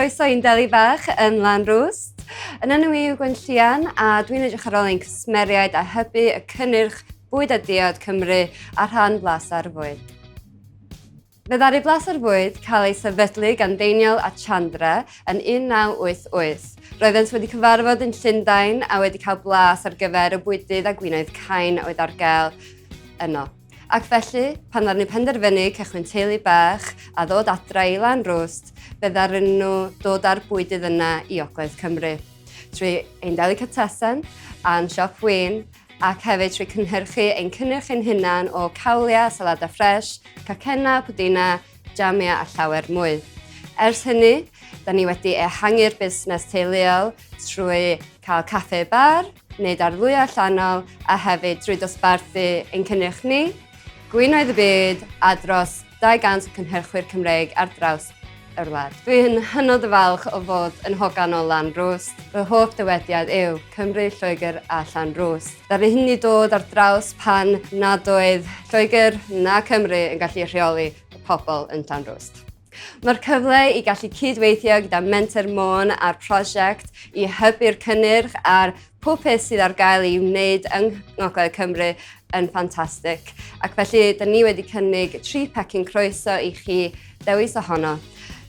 croeso i'n deli bach yn Lanrwst. Yn enw i yw Gwenllian a dwi'n edrych ar ôl ein cwsmeriaid a hybu y cynnyrch bwyd a diod Cymru a rhan Blas ar Fwyd. Fe ddaru Blas ar Fwyd cael ei sefydlu gan Deiniol a Chandra yn 1988. Roeddent wedi cyfarfod yn Llundain a wedi cael blas ar gyfer y bwydydd a gwinoedd cain oedd ar gael yno. Ac felly, pan ddaru nhw penderfynu cychwyn teulu bach a ddod adra i Lanrwst, fe ddaru nhw dod â'r bwydydd yna i Ogledd Cymru. Trwy ein delicatessen a'n siop win, ac hefyd trwy cynhyrchu ein cynnyrch ein hunan o cawliau, salada ffres, cacenna, pwdina, jamia a llawer mwy. Ers hynny, da ni wedi ehangu'r busnes teuluol trwy cael caffe bar, wneud arlwyo allanol a hefyd drwy dosbarthu ein cynnyrch ni, gwinoedd y byd a dros 200 o cynhyrchwyr Cymreig ar draws yr wlad. Dwi'n hynod o falch o fod yn hogan o Lanrwst. Fy hoff dywediad yw Cymru, Lloegr a Llanrwst. Ddaru hynny dod ar draws pan nad oedd Lloegr na Cymru yn gallu rheoli y pobl yn Llanrwst. Mae'r cyfle i gallu cyd-weithio gyda Menter Môn a'r prosiect i hybu'r cynnyrch a'r pob peth sydd ar gael i wneud yng Ngogledd Cymru yn ffantastig. Ac felly, da ni wedi cynnig tri pecyn croeso i chi ddewis ohono.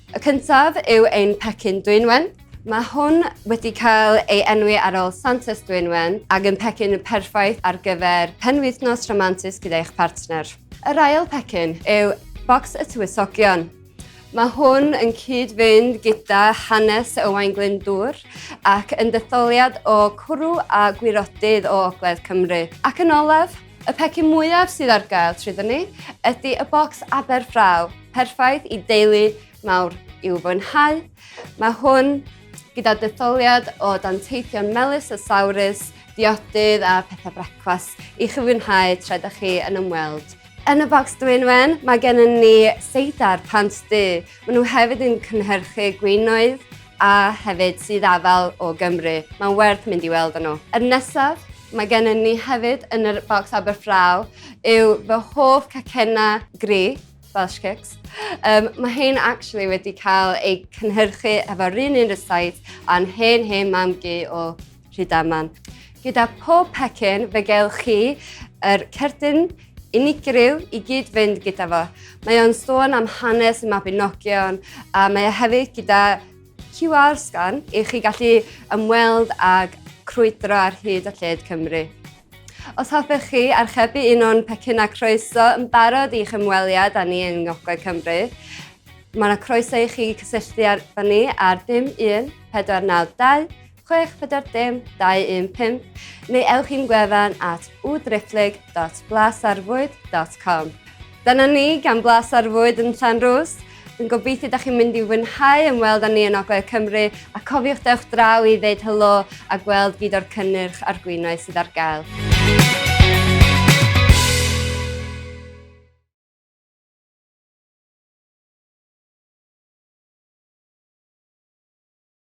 Y cyntaf yw ein pecyn Dwynwen. Mae hwn wedi cael ei enwi ar ôl Santes Dwynwen ac yn pecyn perffaith ar gyfer penwythnos rhamantus gyda eich partner. Yr ail pecyn yw Bocs y Tywysogion. Mae hwn yn cyd-fynd gyda hanes Owain Glyndŵr ac yn detholiad o cwrw a gwirodydd o Ogledd Cymru. Ac yn olaf, y pecyn mwyaf sydd ar gael trwyddo ni ydy y bocs Aberffraw, perffaith i deulu mawr i'w fwynhau. Mae hwn gyda detholiad o danteithion melys a sawrus, diodydd a pethau brecwast i chi fwynhau tra ydych chi yn ymweld. Yn y bocs Dwynwen, mae gennym ni seidar Pant Du. Maen nhw hefyd yn cynhyrchu gwinoedd a hefyd sydd afal o Gymru. Mae'n werth mynd i weld nhw. Y nesaf, mae gennym ni hefyd yn yr bocs Aberffraw yw fy hoff cacenna gri, Welsh Cakes. Mae hein actually wedi cael eu cynhyrchu efo'r un un rysáit a'n hen hen mam-gu o Rhydaman. Gyda pob pecyn fe gewch chi yr cerdyn unigryw i gyd fynd gyda fo. Mae o'n sôn am hanes y Mabinogion a mae o hefyd gyda QR scan i chi gallu ymweld ag crwydro ar hyd a lled Cymru. Os hoffech chi archebu un o'n pecynnau croeso yn barod i'ch ymweliad â ni yng Ngogledd Cymru, mae yna croeso i chi cysylltu â ni ar dim 1 492 6 4 dim 2 1 5 neu ewch i'n gwefan at www.blasarfwyd.com. Dyna ni gan Blas ar Fwyd yn Llanrwst. Dwi'n gobeithio da chi'n mynd i fwynhau ymweld â ni yn Ogledd Cymru a cofiwch dewch draw i ddeud helo a gweld gyd o'r cynnyrch a'r gwinoedd sydd ar gael.